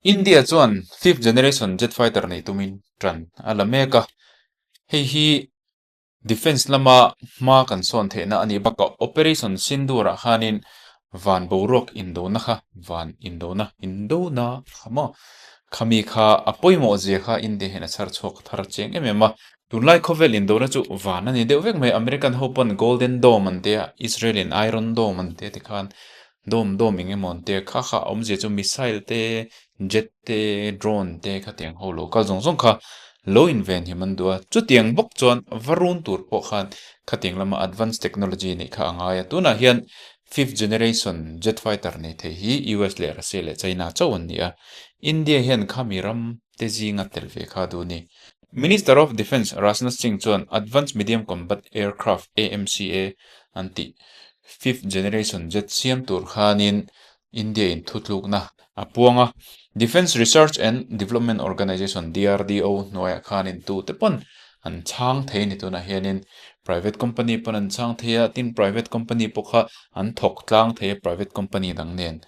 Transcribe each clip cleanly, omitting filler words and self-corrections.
India chuan fifth generation jet fighter nei tumin tan a la mek a, hei hi defence lama hma kan sawn theihna a nih bakah Operation Sindoor-ah khanin van boruak indona kha, van indona, indona kha maw, khami kha a pawimawh zia kha India hian a chhar chhuak thar chiang em em a. Tunlai khawvel indona chu van a ni deuh vek mai, American ho pawn Golden Dome an tia, Israel in Iron Dome an tia tikhan Dawm dawm eng emaw an tia kha kha a awmzia chu missile te, jet te, drone te khatiang ho lo kal zawng zawng kha lo inven hi man duh a. Chutiang bawk chuan va run tur pawh khan khatiang lama advance technology neih kha a ngai a. Tunah hian fifth generation jet fighter nei thei hi US leh Russia leh China chauh an ni a. India hian khami ram te zinga tel ve kha duh a ni. Minister of Defence Rajnath Singh chuan Advanced Medium Combat Aircraft, AMCA, an tih fifth generation jet siam tur khanin India in thutlukna a puang a. Defence Research and Development Organisation, DRDO, hnuaiah khanin tute pawn an chhang thei a ni. Tunah hianin private company pawn an chhang thei a, tin private company pawh kha an thawk tlang thei a private company dang nen.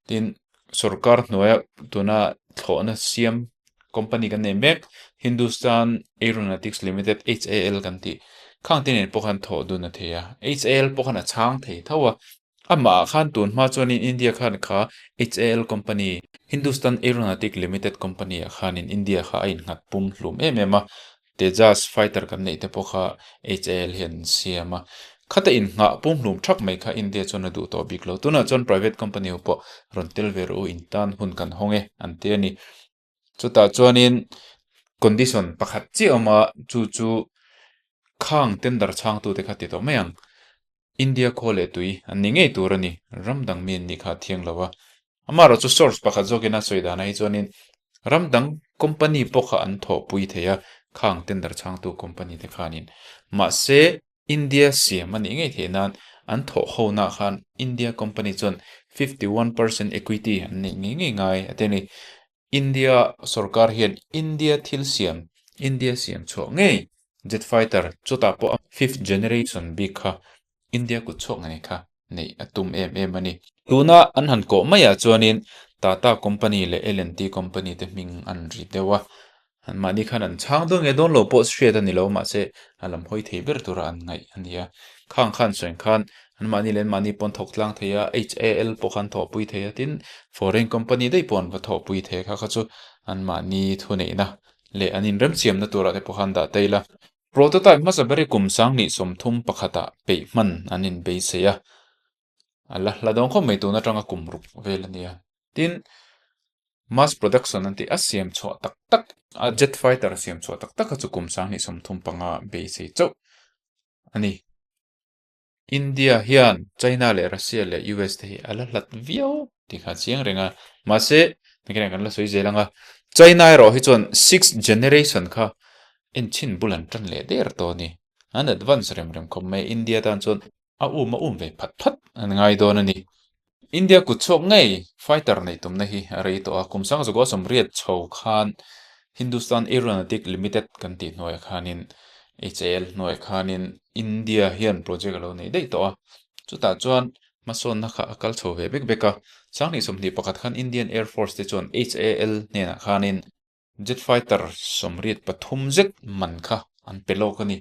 Tin sorkar hnuaia tuna thlawhna siam company kan nei mek Hindustan Aeronautics Limited HAL kan tih khang te nen pawh khan thawh dun a thei a HAL pawh khan a chhang thei tho a amah ah khan tun hma chuanin India khan kha HAL company Hindustan Aeronautic Limited company ah khanin India kha a innghat pum hlum em em a Tejas fighter kan neih te pawh kha HAL hian an siam a khata inngah pum hlum thak mai kha India chuan a duh tawh bik lo tunah chuan private company ho pawh rawn tel ve rawh u in tan hun kan hawng e an ti a ni. Chutah chuanin condition pakhat chiah a awm a, chu chu khang tender chhangtute kha ti tawh mai ang. India khaw leh tui an ni ngei tur a ni, ram dang mi an nih kha a thiang lo a. Amaherawh chu source pakhat zawkin a sawi danah hi chuanin ram dang company pawh kha an thawhpui thei a, khang tender chhangtu company te khanin. Mahse, India siam a nih ngei theih nan an thawh ho nah khan India company chuan 51% equity an neih ngei ngei ngai a ti a ni. India sorkar hian India thil siam, India siam chhuah ngei jet fighter chutah pawh a fifth generation bik kha India kut chhuak ngei kha neih a tum em em a ni. Tuna an han kawh maiah chuanin Tata company leh L&T company te hming an ri deuh a, An mahni khan an chhang dawn nge dawn lo pawh hriat a ni lo mahse a lam hawi thei ber tura an ngaih a ni a. Khang khan sawi khan an mahni leh an mahni pawh an thawk tlang thei a, HAL pawh khan thawhpui thei a, tin foreign company daih pawh an va thawhpui thei a kha kha chu an mahni thuneihna leh an inremsiamna turah te pawh khan dah ta ila. Prototype hmasa ber hi kum sanghnih sawmthum pakhatah peih hman an inbeisei a, A la hla dawn khawp mai tun atanga kum ruk vel a nia. Tin, mass production an tih a siam chhuah tak tak a jet fighter a siam chhuah tak tak kha chu kum sanghnih 35 beisei chauh a ni. India hian China leh Russia leh US te hi a la hlat viau tih kha a chiang reng a. Mahse, nakinah kan la sawi zel ang a, China erawh hi chuan sixth generation kha enchhin bul an tan leh der tawh a ni. An advance rem rem khawp mai India tan chuan A um a um ve phat phat an ngai dawn a ni. India kut chhuak ngei fighter neih tumna hi a rei tawh a, kum sang zakua sawmriat chho khan Hindustan Aeronautic Limited kan tih hnuaiah khanin HAL hnuaiah khanin India hian project a lo nei daih tawh a, chutah chuan hmasawnna kha a kal chho ve bek bek a. Sanghnih 21 khan Indian Air Force te chuan HAL hnenah khanin Jet fighter 83 zet man kha an pe lawk a ni.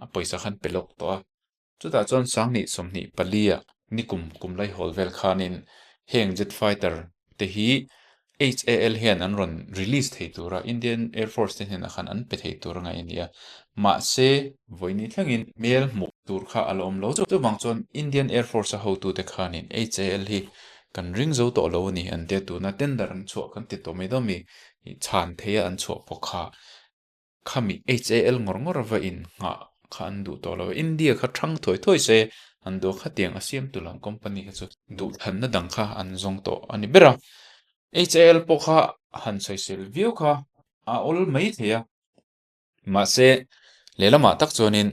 A pawisa kha an pe lawk tawh a. Chutah chuan sanghnih 24 ah nikum kum laihawl vel khanin heng jet fighter te hi HAL hian an rawn release thei tur a, Indian Air Force te hnenah khan an pe thei tur a ngaih a ni a. Mahse, vawiini thlengin hmel hmuh tur kha a la awm lo. Chuvang chuan Indian Air Force a hotute khanin HAL hi Kan ring zo tawh lo a ni an tia tuna tender an chhuah kan ti tawh mai dawn mi chhan thei a an chhuah pawh kha khami HAL ngawr ngawr va in nghah kha an duh tawh lo a India kha thang thawi thawi se an duh a khatiang a siam tu lam company kha chu duh thanna dang kha an zawng tawh a ni ber a HAL pawh kha han sawisel viau kha a awl mai thei a. Mahse, lehlamah tak chuanin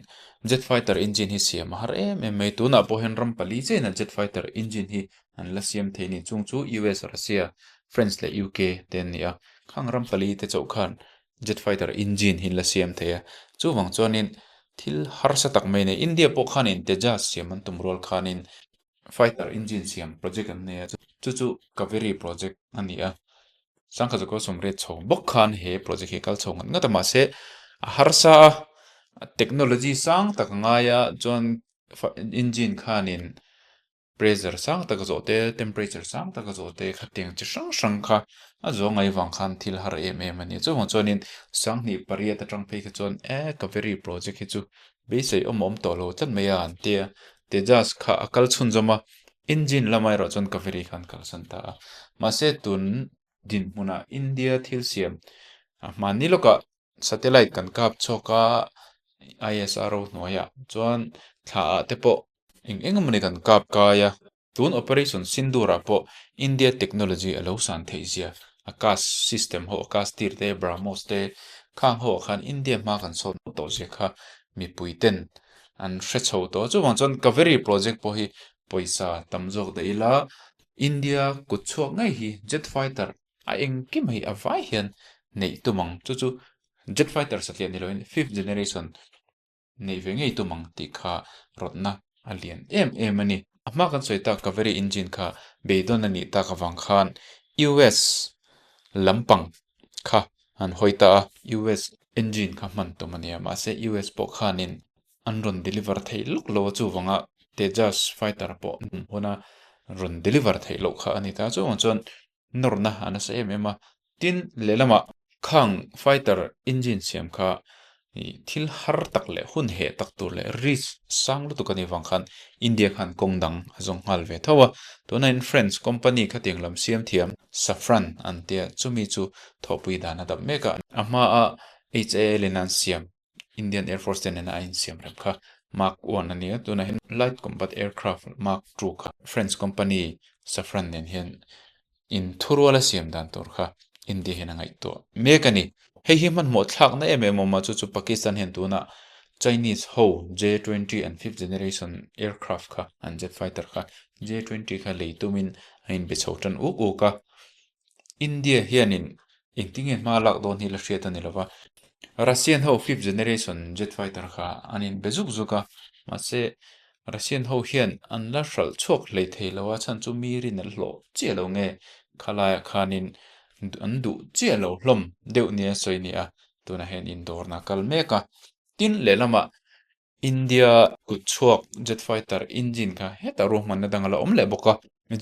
jet fighter engine hi siam a har em em mai. Tunah pawh hian ram pali chiahin jet fighter engine hi an la siam thei a ni. Chung chu US, Russia, France leh UK te an ni a. Khang ram pali te chauh khan jet fighter engine hi an la siam thei a. Chuvang chuanin thil harsa tak mai a ni. India pawh khanin Tejas siam an tum rual khanin fighter engine siam project an nei a. Chu chu Kaveri project a ni a. Sangkhat zakua sawmriat chho bawk khan he project hi a kal chho ngat ngat a mahse a harsa a technology sang tak a ngai a chuan engine khanin pressure sang tak a zawh te temperature sang tak a zawh te khatiang chi hrang hrang kha a zawh ngai vang khan thil har em em a ni. Chuvang chuanin sanghnih pariat atang phei kha chuan e Kaveri project hi chu beisei awm a awm tawh lo tlat mai a an tia Tejas kha a kal chhunzawm a engine lamah erawh chuan Kaveri khan kalsan ta a mahse tun dinhmunah India thil siam a hmanni lawkah Satellite kan kap chhuak a, ISRO hnuaiah chuan thla ah te pawh eng eng emawni kan kap kai a, tun Operation Sindoor ah pawh India technology a lo san theih zia Akash system ho Akash tir te BrahMos te khang ho ah khan India hma kan sawt tawh zia kha mipui ten an hre chho tawh a, chuvang chuan Kaveri project pawh hi pawisa tam zawk daih ila India kut chhuak ngei hi jet fighter A engkim hei a vai hian neih tum ang. Chu chu jet fighter satliah ni loin fifth generation neih ve ngei tum ang tih kha rawtna a lian em em a ni. A hma kan sawi tak Kaveri engine kha beidawn a nih tak avang khan US lampang kha an hawi ta a, US engine kha hman tum a nia. Mahse US pawh khanin an rawn deliver theih lawk lo a chuvanga Tejas fighter pawh huna rawn deliver theih loh kha a ni ta. Chuvang chuan nawrna a nasa em em a, tin lehlamah khang fighter engine siam kha ih thil har tak leh hun heh tak tur leh risk sang lutuk a nih vang khan India khan kawng dang a zawng nghal ve tho a, tunah French company khatiang lam siam thiam Safran an tia chumi chu thawhpui dan a dap mek a, a hmaa HAL in an siam Indian Air Force te nena a insiam rem kha Mark one a ni a, tunah hian Light Combat Aircraft Mark two kha French company Safran nen hian inthurual a siam dan tur kha India hian a ngaihtuah mek a ni. Hei hi hmanhmawh thlakna em em awm a, chu chu Pakistan hian tunah Chinese ho J-20 an fifth generation aircraft kha an jet fighter kha J-20 kha lei tumin a inbe chho tan uk uk a. India hianin engtinge hma lak dawn hi la hriat a ni lova, Russian ho fifth generation jet fighter kha an inbe zuk zuk a, mahse Russian ho hian an la hralh chhuak hlei thei lo a, chhan chu mi rin an hlawh chiah lo nge khalaiah khanin an duh chiah lo hlawm deuh nia sawi a ni a, tunah hian indawrna a kal mek a, tin lehlamah India kut chhuak jet fighter engine kha hetah ruahmanna dang a la awm leh bawk a.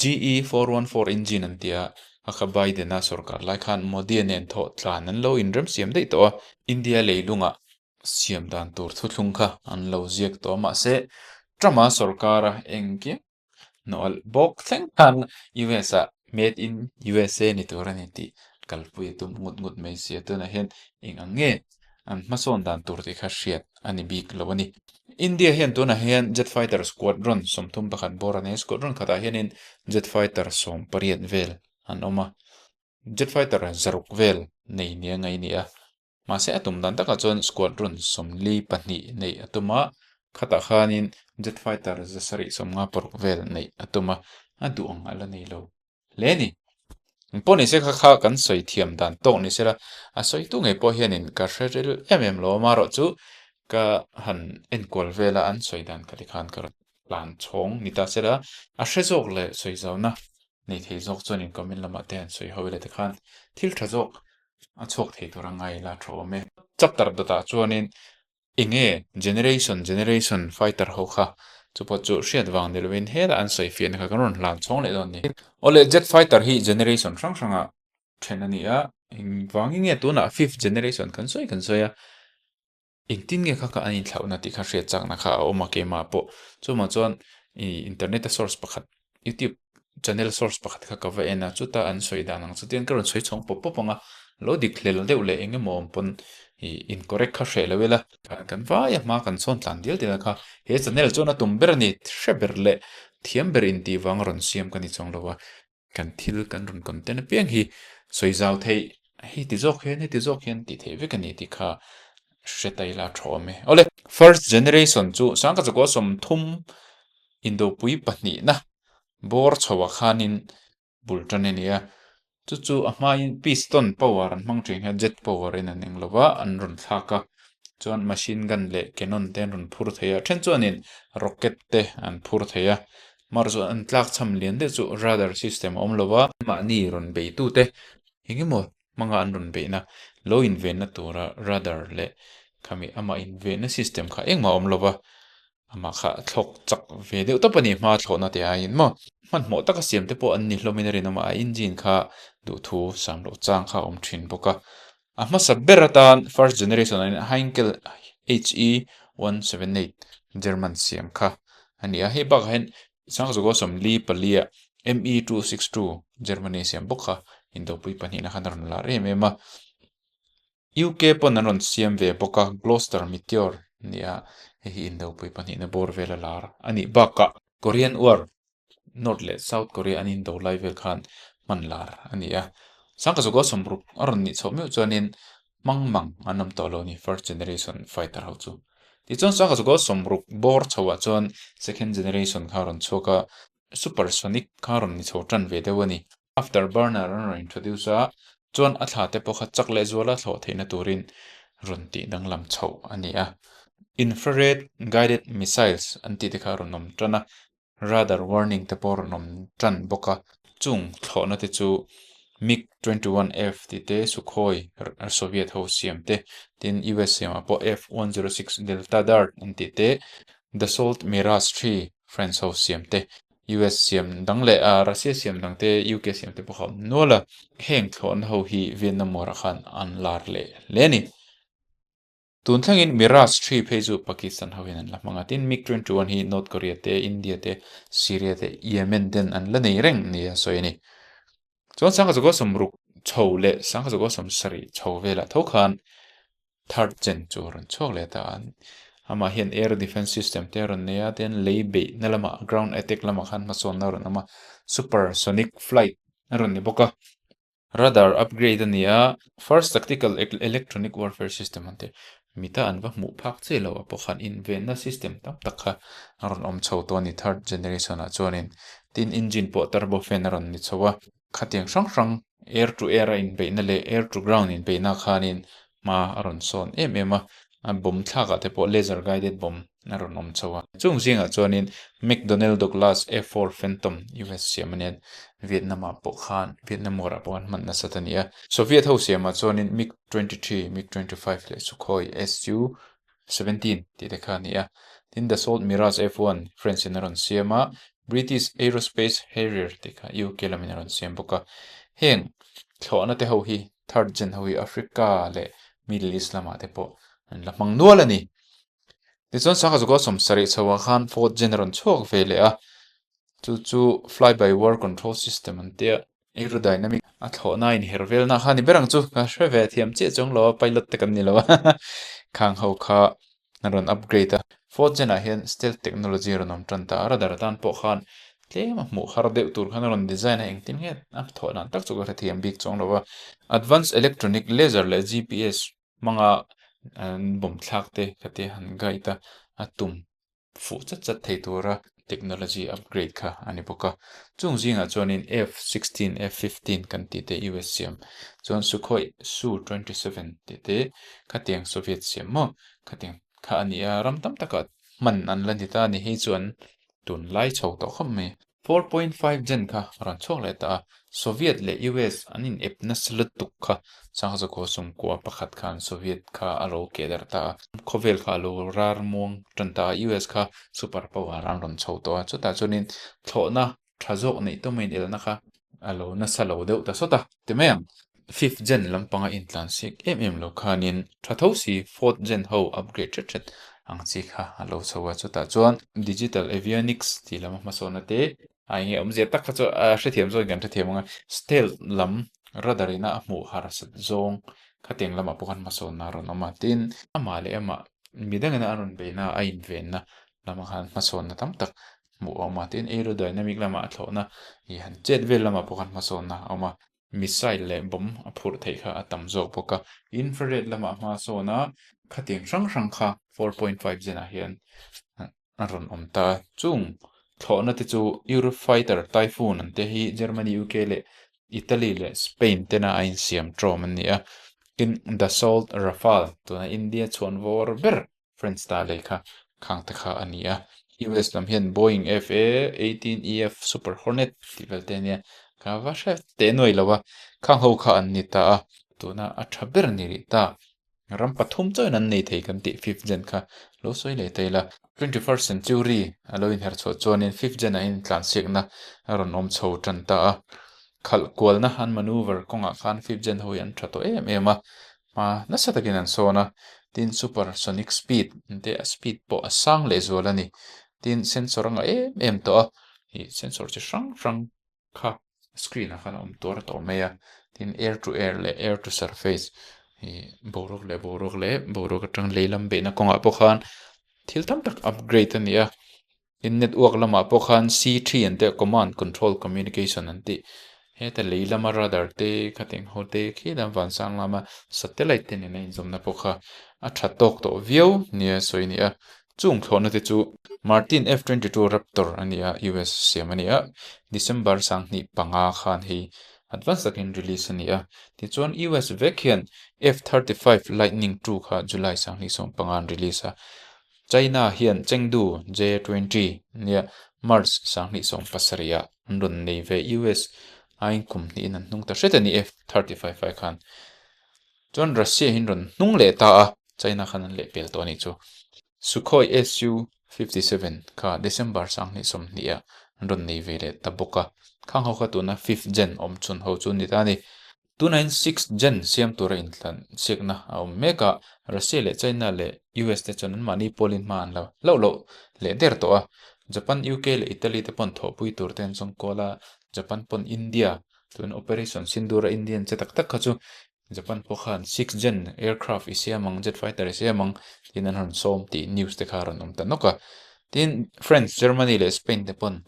GE 414 engine an ti a, a kha Biden-a sorkar lai khan Modi-a nen thawh tlan an lo inrem siam daih tawh a. India leilungah siam dan tur thuthlung kha an lo ziak tawh a, mahse Trump-a sorkara engkim Nawlh bawk thleng khan US ah made in USA ni tur a ni tih kalpui a tum ngut ngut mai si a, tunah hian eng ang nge an hmasawn dan tur tih kha hriat a ni bik lo a ni. India hian tunah hian jet fighter squadron 31 bawr a nei a, squadron khatah hianin jet fighter 18 vel an awm a, jet fighter zaruk vel nei nia ngaih a ni a. Mahse a tum dan takah chuan squadron 42 neih a tum a, khatah khanin jet fighter 756 vel neih a tum a, a duh ang a la nei lo hle a ni. Engpawh ni se kha kha kan sawi thiam dan tawk ni sela, a sawitu ngei pawh hianin ka hre ril em em lo a, amaherawh chu ka han enkual vel a, an sawi dan ka ti khan ka rawn tlan chhawng ni ta sela, a hre zawk leh sawi zauna nei thei zawk chuanin comment lamah te han sawi ho ila tikhan thil tha zawk a chhuak thei tur a ngai la tha awm e. Chapter dawtah chuanin enge generation generation fighter ho kha chu pawh chu hriat vang ni lovin helai an sawi fiahna kha kan rawn hlan chhawng leh dawn a ni. Awle jet fighter hi generation hrang hranga then a ni a, engvangin nge tunah fifth generation kan sawi kan sawi a, Engtin nge kha kha an inthlauhna tih kha hriat chakna kha a awm a keimah pawh. Chumah chuan ih internet a source pakhat youtube channel source pakhat kha ka va en a, chuta an sawi dan ang chu tian ka rawn sawi chhawng pawp pawp ang a, lo dik hlel deuh leh eng emaw awm pawn ih incorrect kha hreh lo ila. Kan vai a hma kan sawn tlan dial dial a kha he channel chuan a tum ber a ni, hre ber leh thiam ber intih vang a rawn siam ka ni chuang lo a. Kan thil kan rawn content apiang hi sawi zau theih hei ti zawk hian heti zawk hian tih theih vek a ni tih kha hre ta ila a tha awm e. Awle, first generation chu sangkhat zakua 30 indopui pahnihna bawr chhoah khanin bul tan a ni a, chu chu a hmain piston power an hmang thin hian jet power in an eng lova an rawn thlak a, chuan machine gun leh cannon te an rawn phur thei a, then chuanin rocket te an phur thei a. Mar chu an tlak cham lian deuh chu radar system a awm lo a. Mahni rawn beitute Engemaw hmanga an rawn beihna lo invenna tura radar leh khami amah invenna system kha engmah a awm lova, amah kha a thlawk chak ve deuh tawp a ni hma thlawhna te aiin maw. Hmanhmawh taka siam te pawh an ni hlawmin a rinawm a, a engine kha duhthu sam loh chang kha a awm thin bawk a. A hmasa ber atan first generation ah hian Heinkel HE 178 German siam kha a ni a, hei bakah hian Sangzuka 44 ah ME 262 Germany siam bawk kha indopui pahnihna khan a rawn lar em em a. UK pawn an rawn siam ve bawk a, Gloster Meteor nia hei hi indopui pahnihna bawr vel a lar a nih bakah Korean War, North leh South Korea an indo lai vel khan hman lar a ni a. Sangzuka 60 a rawn nih chhoh meuh chuanin hmang mang an awm tawh lo a ni first generation fighter ho chu. Tichuan sangha chu 60 bawr chho ah chuan second generation kha a rawn chhuak a, super sonic kha a rawn ni chho tan ve deuh a ni. After burner an rawn introduce a, chuan a thla te pawh kha chak leh zuala thlawh theihna turin rawn tih danglam chhoh a ni a. Infrared guided missiles an tih te kha a rawn awm tan a, Radar warning te pawh a rawn awm tan bawk a, chung thlawhna te chu MiG 21F tih te, Sukhoi Soviet ho siam te, tin US siamah pawh F-106 Delta Dart an tih te, Dassault Mirage 3 French ho siam te, US siam dang leh Russia siam dang te, UK siam te pawh kha a awm nual a. Heng thlawhna ho hi Vietnam War ah khan an lar leh hle a ni. Tun thlengin Mirage 3 phei chu Pakistan ho hian an la hmang a, tin MiG 21 hi North Korea te, India te, Syria te, Yemen ten an la nei reng nia sawi a ni. Chuan sangha 60 chho leh sangha 70 chho velah tho khan third gen chu a rawn chhuak leh ta a, amah hian air defence system te a rawn nei a, tin lei beihna lamah ground attack lamah khan hmasawnna a rawn awm a, super sonic flight a rawn ni bawk a. Radar upgrade a ni a, First Tactical Electronic Warfare System an ti. Mita an va hmuh phak chiah lo a pawh khan invenna system tam tak kha a rawn awm chho tawh a ni third generation ah chuanin. Tin engine pawh turbofan a rawn ni chho a, khatiang hrang hrang air to air a inbeihna leh air to ground inbeihna khanin hma a rawn sawn em em a, a bomb thlakah te pawh laser guided bomb a rawn awm chho a. Chung zingah chuanin McDonnell Douglas A-4 Phantom US siam a nia, Vietnam ah pawh khan Vietnam War ah pawh khan hman nasat a ni a. Soviet ho siamah chuanin MiG 23, MiG 25 leh Sukhoi Su 17 tih te kha a ni a. Tin Dassault Mirage F1 French in a rawn siam a, British Aerospace Harrier tih kha UK lamin a rawn siam bawk a. Heng thlawhna te ho hi Third gen ho hi Africa leh Middle East lamah te pawh an la hmang nual a ni. Tichuan sangha zuka 70 chhoah khan fourth gen a rawn chhuak ve leh a, chu chu fly by wire control system an tia, aerodynamic a thlawhna a inher velna kha a ni ber ang chu, ka hre ve thiam chiah chuang lo a, pilot te kan ni lo a, khang ho kha a rawn upgrade a. Fourth gen ah hian stealth technology a rawn awm tan ta a, radar atan pawh khan tlem a hmuh har deuh tur khan a rawn design a, engtin nge a thawh dan tak chu ka hrethiam bik chuang lo a. Advanced electronic laser leh GPS hmanga an bawm thlak te kha te han guide a, a tum fuh chat chat thei tura technology upgrade kha a ni bawk a. Chung zingah chuanin F-16, F-15 kan tih te US siam chuan Sukhoi Su-27 tih te khatiang Soviet siam maw khatiang kha a ni a, ram tam takah hman an la ni ta a ni. Hei chuan tunlai chho tawh khawp mai. 4.5 gen kha a rawn chhuak leh ta a, Soviet leh US an in ep nasa lutuk kha Sangzakaw sumkua pakhat khan Soviet kha a lo keh darh ta a, khawvel kha a lo rar muang tan ta a, US kha super power an rawn chho tawh a, chutah chuanin thlawhna tha zawk neih tawh mai inelna kha a lo nasa lo deuh ta sawt a, ti mai ang. Fifth gen lampanga intlan siak em em lo khanin tha tho si fourth gen ho upgrade hret hret ang chi kha a lo chho a, chutah chuan digital avionics tih lama hmasawnna te a enge awmzia tak kha chu a hrethiam zawkin kan hrethiam ang a, stealth lam radar ina a hmuh harsat zawng khatiang lamah pawh khan hmasawnna a rawn awm a, tin amah leh amah midangina a rawn beihna a invenna lamah khan hmasawnna tam tak hmuh a awm a, tin aerodynamic lamah a thlawhna ih han chet vel lamah pawh khan hmasawnna a awm a. Missile leh bomb a phurh theih kha a tam zawk bawk a, infrared lamah hma sawn a, khatiang hrang hrang kha 4.5 gen ah hian a rawn awm ta. Chung thlawhna te chu Eurofighter Typhoon an te hi Germany, UK leh Italy leh Spain tena a insiam ṭawm an ni a. Tin, Dassault Rafale tuna India chhuan vawr ber French ta lei kha khang te kha a ni a. US lam hian Boeing FA-18EF Super Hornet tih vel te a nia. Ka va hre teh nuai lo a, khang ho kha an ni ta a, tuna a tha ber ni rih ta. Ram pathum chauhin an nei thei kan tih fifth gen kha lo sawi leh ta ila. 21st century a lo inher chhuah chuanin fifth gen ah hian tlansiakna a rawn awm chho tan ta a. Khalh kualna an maneuver kawngah khan fifth gen ho hi an tha tawh em em a, hma nasa takin an sawn a. Tin super sonic speed te a speed pawh a sang lehzual a ni. Tin sensor a ngah em em tawh a, ih sensor chi hrang hrang kha screen ah khan a awm tuar tawh mai a tin air to air leh air to surface ih boruak leh boruak leh boruak atang lei lam beihna kawngah pawh khan thil tam tak upgrade a ni a tin network lamah pawh khan C three an tih a command control communication an tih heta lei lama radar te khatiang ho te khi lam vansang lama satellite te nena inzawmna pawh kha a tha tawk tawh viau nia sawi a ni a. Chung thlawhna te chu Martin F-22 Raptor a ni a, US siam a ni a, December 2005 khan hei advance takin release a ni a. Tichuan US vek hian F-35 Lightning II kha July 2015 an release a. China hian Chengdu J-20 nia March 2017 ah an rawn nei ve US aiin kum hnihin an hnung ta hret a ni F-35 ai khan. Chuan Russia hi an rawn hnung leh ta a, China khan an lehpel tawh a nih chu. Sukhoi Su-57 kha December 2020 ah an rawn nei ve leh ta bawk a, khang ho kha tuna fifth gen awm chhun ho chu ni ta a ni. Tunain sixth gen siam tura inthlan siakna a awm mek a, Russia leh China leh US te chuan anmahni pawlin hma an la hlauh loh leh der tawh a. Japan, UK leh Italy te pawn thawhpui tur te an zawng kual a, Japan pawn India Tun Operation Sindoor a Indian che tak tak kha chu Japan pawh khan six gen aircraft i siam ang, jet fighter i siam ang tiin an rawn sawm tih news te kha a rawn awm ta nawk a. Tin, France, Germany leh Spain te pawn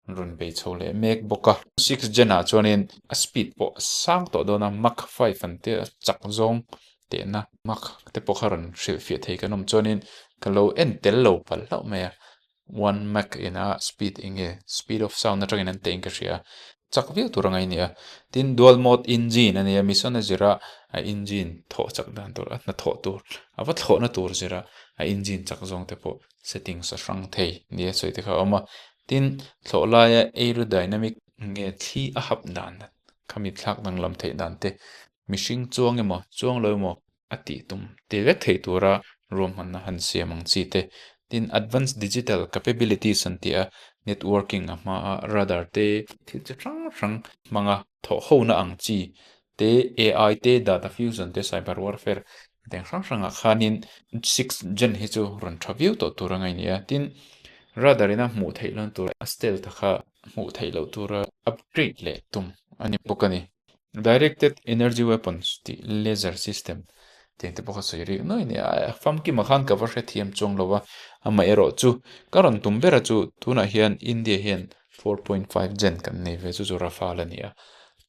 an rawn bei chho leh mek bawk a. Six gen ah chuanin a speed pawh a sang tawh dawn a, Mach 5 an tia chak zawng tehna Mach te pawh kha rawn hrilhfiah thei kan awm chuanin ka lo en tel lo palh hlauh mai a. One Mach in a speed eng nge speed of sound atangin an teh in ka hria a, chak viau tur anga i ni a. Tin dual mode engine a ni a, mission a zira a engine thawh chak dan tur a hnathawh tur a va thlawhna tur zira a engine chak zawng te pawh settings a hrang thei nia sawi te kha a awm a. Tin thlawh laia aerodynamic nge thli a hap dan khami thlak danglam theih dan te mihring chuang emaw chuang lo emaw a tih tum ti vek thei tura ruahmanna han siam ang chi te. Tin, advanced digital capabilities an tih a, networking a hma a, radar te, thil chi hrang hrang hmanga thawh hona ang chi te, AI te, data fusion te, cyber warfare teng hrang hrangah khanin sixth gen hi chu rawn tha viau tawh tur a ngaih ni a. Tin, radar ina hmuh theih lan tur a stealth kha hmuh theih loh tura upgrade leh tum a ni bawk a ni. Directed Energy Weapons tih laser system tiang te pawh kha sawi rik nuai a ni a, famkima khan ka va hrethiam chuang lo a, amaherawh chu ka rawn tum ber a chu tunah hian India hian 4.5 gen kan nei ve chu chu Rafale a ni a,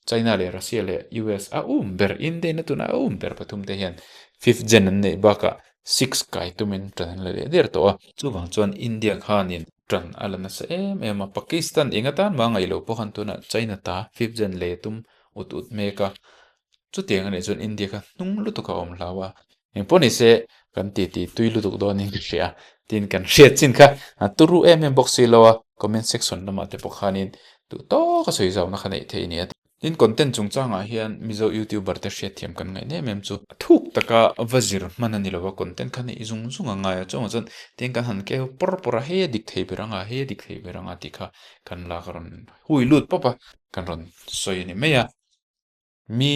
China leh Russia leh US a um ber India na tunah a um ber pathum te hian fifth gen an neih bakah six kai tumin ṭan an la leh der tawh a, chuvang chuan India khanin ṭan a la nasa em em a, Pakistan eng atan mah ngaih loh pawh khan tunah China ta fifth gen lei a tum ut ut mek a, chutiang a nih chuan India kha hnung lutuk a awm hlau a, engpawh ni se kan ti ti tui lutuk dawnin ka hria, tin kan hriat chin kha a turu em em bawk si lo a, comment section lamah te pawh khanin duh tawk a sawi zauhna kha neih theih a ni a. Tin, content chungchangah hian Mizo YouTuber te hriatthiam kan ngaih em em chu a thuk taka va zir hman a ni lo a, content kha neih zung zung a ngai a, chungah chuan tin kan han keu pawr pawr a, hei a dik thei ber anga, hei a dik thei ber anga tih kha kan lak a rawn hui lut pawp a, kan rawn sawi a ni mai a. Mi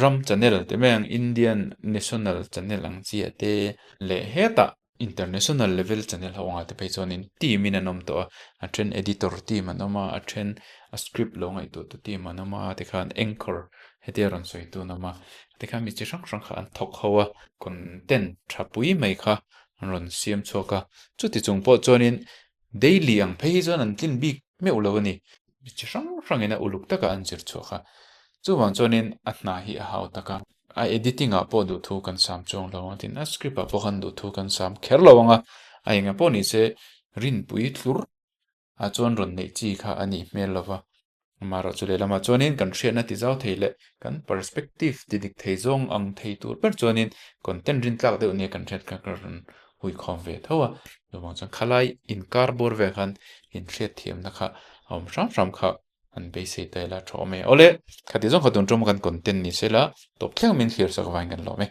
ram channel te mai ang Indian national channel ang chi ah te leh hetah International level channel ho anga te phei chuanin team in an awm tawh a, a then editor team an awm a, a then a script lo ngaihtuah tu team an awm a, tikhan anchor hetia rawn sawi tu an awm a, tikhan mi chi hrang hrang kha an thawk ho a, content tha pui mai kha an rawn siam chhuak a, chuti chung pawh chuanin daily ang phei hi chuan an tlin bik meuh lo a ni, mi chi hrang hrangin a uluk taka an zir chhuak a, chuvang chuanin a hna hi a hau tak a. A editing ah pawh duhthu kan sam chuang lo ang a tin a script ah pawh khan duhthu kan sam kher lo ang a, a enga pawh ni se rinpui thlur ah chuan rawn neih chi kha a nih hmel lo va, amaherawh chu lehlamah chuanin kan hriatna ti zau thei leh kan perspective ti dik thei zawng ang thei tur ber chuanin content rintlak deuh nia kan hriat kha ka rawn huikhawm ve tho a, chuvang chuan khalai inkar bawr vel khan inhriatthiamna kha a awm hram hram kha. Han beisei ta ila tha awm e. Awle, khati zawng kha tun ṭawm kan content ni se la, tawp thleng min thlir sak vangin kan lawm e.